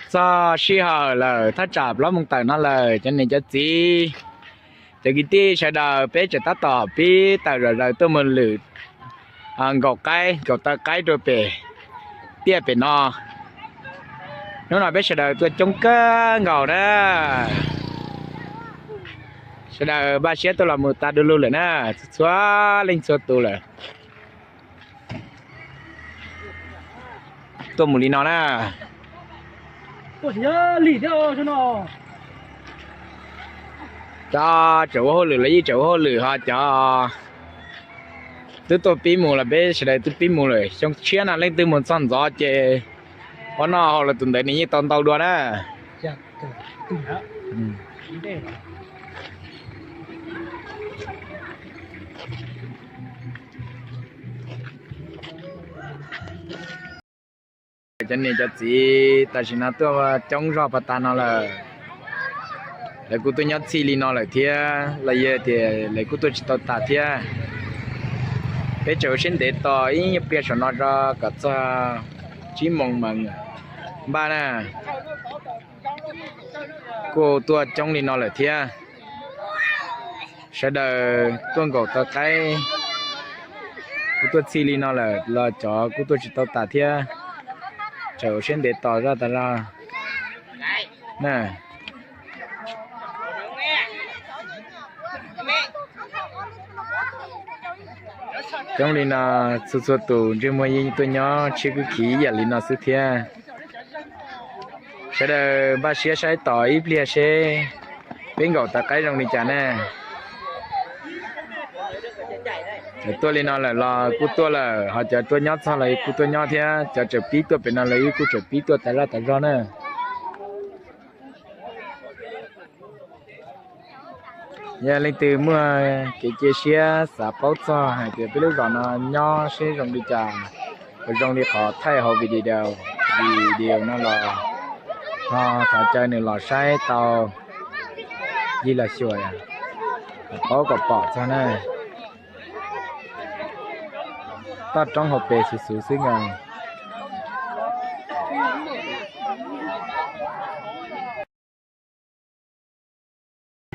Txog sij hawm lawm, thaj tsam plaub moos tawm no lawm cov niam cov txiv, cov kwv tij sawv daws, peb tseem tab tom pib tawm zom zaws tuaj mus lwm nkaum qaib, nkaum taw qaib rau pem tiaj pem no. Hnub no peb sawv daws tuaj coob kawg nkaus na. Sawv daws npaj siab tuaj los mus tas du lug lawm na, txhua leej txhua tus lawm. Tuaj mus li no na. Cov tseem ua hauj lwm los yeej tseem ua hauj lwm, ho cov twb tuaj pib mus los peb sawv daws twb pib mus lawm. Xyoo tshiab no leej twg mus txog ntxov ces ua noj haus los tus ntawd nws yeej tau ntau dua na. Cov niam cov txiv, tam sim no tuaj coob zog pas tas no lawm. Lawv kuj tuaj nyob txhij li no lawm thiab los yog tias lawv kuj tuaj tsis tau tas thiab. Peb tseem ua siab ntev tos ib nyuag pliag saum no tso kom txog tsib moos mas npaj na. Kuj tuaj coob li no lawm thiab. Sawv daws tuaj nkaum taw qaib, kuj tuaj txhij li no lawm los cov kuj tuaj tsis tau tas thiab. Tseem ua siab ntev tos zoj tas zog na. Coob li no, txhua txhua tus ntsej muag yeej tuaj nyob tshiab kwb khiv ib yam li no xwb thiab. Sawv daws npaj siab saib tos ib pliag seb peb nkaum taw qaib zoo li cas na. Cov tuaj li no lawm los kuj tuaj lawm, ho cov tuaj nyob txog los kuj tuaj nyob thiab, cov tseem pib tuaj pem no los kuj tseem pib tuaj tas zog tas zog na. Yog leej twg muaj kev cia siab xav paub txog hais tias peb lub zos no nyob seb zoo li cas, puas zoo li qhov thaij hauv video, video no los, ho thov caw nws los saib tau, yig los xyuas kom paub kom pom txog na. Toj roob hauv pes xuv xuv xwb nkaus.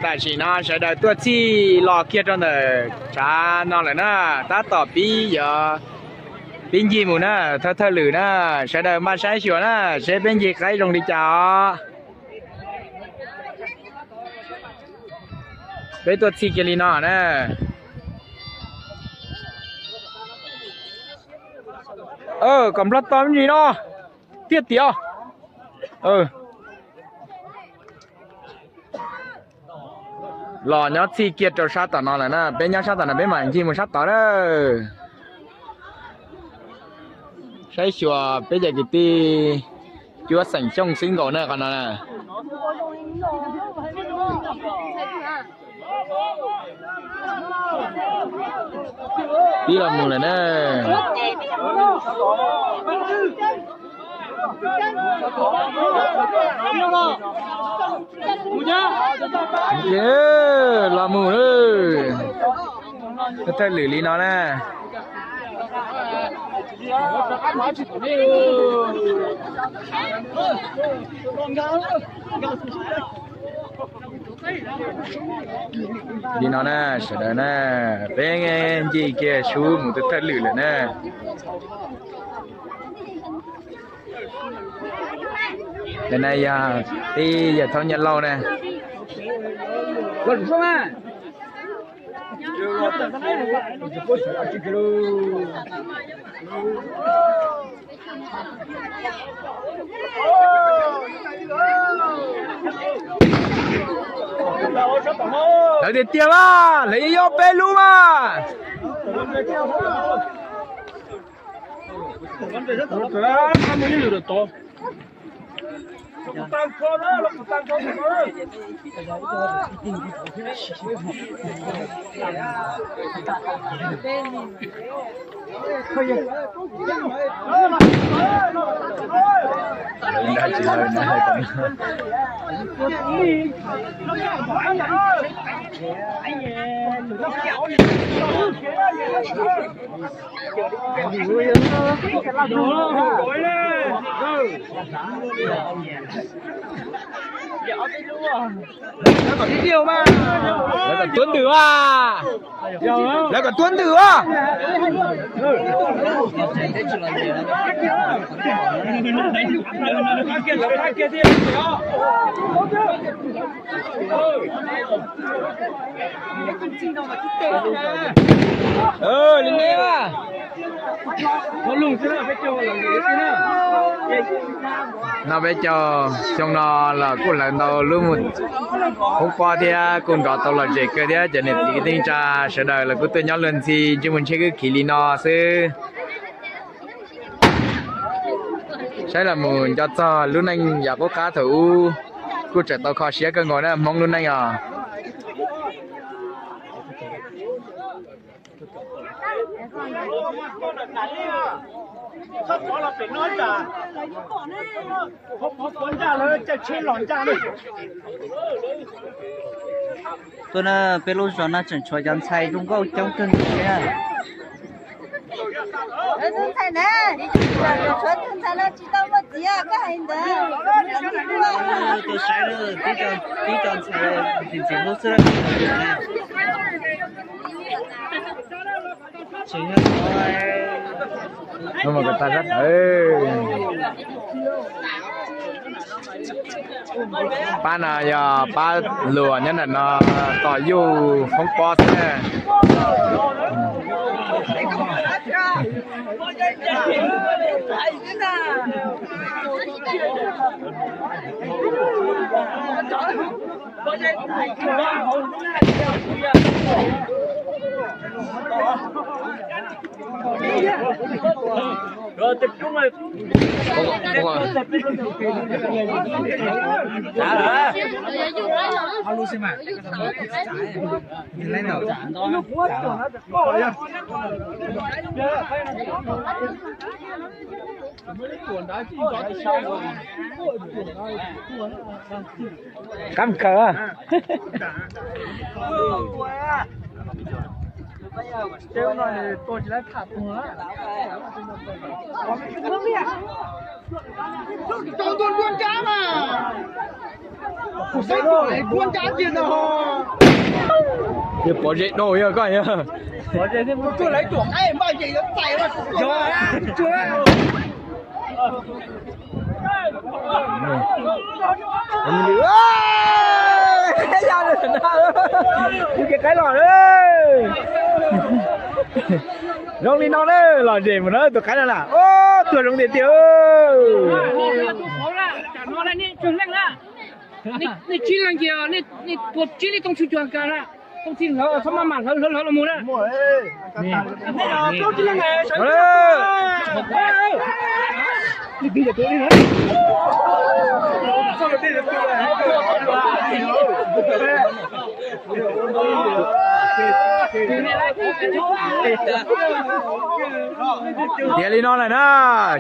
Tam sim no sawv daws tuaj txhij los kiag rau ntawm tshav no lawm na, tab tom pib yuav pib ncig mus na, thawj thawj lwm na, sawv daws npaj saib xyuas na, seb peb ncig qaib zoo li cas os. Peb tuaj txhij kiag li no na. Kom nplog to me ntsis no, tiaj tiag. Los nyob txhij kiag rau sab tom no lawm na, peb nyob sab tom no peb mam ncig mus sab tod na. Saib xyuas peb cov kwv tij cuab xeem Xyooj xwb nkaus na qhov no na. Pib los mus lawm na. Los mus lawm. Thawj lwm li no na. Li no na sawv daws na, peb ncig kiag sub mus thawj lwm lawm na. Ntawm no yog tib yawg Thaub Nyiaj Lauj na. Lawv tiag tiag mas, lawv yeej yob peb lub mas. Lawv kom tuab ntws as. Lawv kom tuab ntws as. Li ne a. No peb caug xyoo no los kuj hlawv ntau lub mus poob pob thiab kuj nrov tau lom zem kawg thiab cov niam txiv kwv tij neej tsa sawv daws los kuj tuaj nyob luag ntxhi ntsej muag ntshiab kwb khiv li no xwb. Saib los mus nco txog lub neej yav qub qab thaum ub kuj tseem tau kho siab kawg nkaus na Hmoob lub neej os. Tuaj na, peb lub zos no tseem tshuav cov ntxhais zoo nkauj coob kawg nkaus thiab. Ntxhais na, tshuav tus ntxhais no tsis tau muaj txiv, koj hais ntawd. Tuaj saib tib co ntxhais ntxim ntxim hlub xwb. Pab no yog pab luas nyob ntawm no tos yuj foob pob xwb na. Qab kawg. Yog pov zeb dhau yog koj yog. Tus qaib los, zoo li no na, lom zem mus na tus qaib no na, tuag zoo tiag tiag. Nej tsib leeg ces nej tua tsib leeg tooj tshu cuag kas na, tooj txij hlawv txhob maj mam hlawv hlawv hlawv los mus na. Tiav li no lawm na,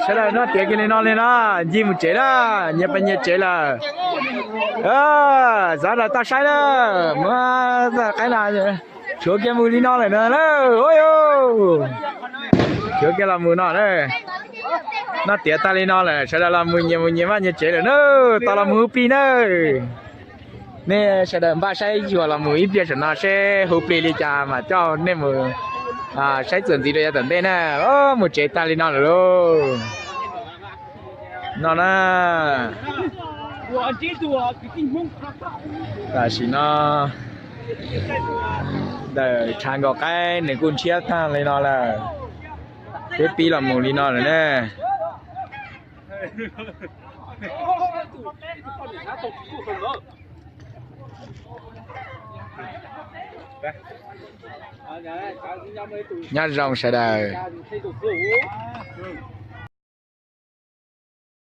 sawv daws no tiav kiag li no li na, ncig mus tsev na, nyias pais nyias tsev lawm. Sawv daws tau saib na, muab qaib no tshuav kiag mus li no lawm na. Tshuav kiag los mus no na. No tiav tag li no lawm, sawv daws los mus nyias mus nyias vaj nyias tsev lawm na, tau los mus hu plig na. Nej sawv daws npaj saib xyuas los mus ib pliag saum no seb hu plig li cas mas coj nej mus saib txuas ntxiv rau yav tom ntej na. Mus tsev tag li no lawm lauj. No na. Tam sim no ntawm tshav nkaum qaib nws kuj ntshiab tag li no lawm. Peb pib los mus li no lawm ne. Nyob zoo sawv daws.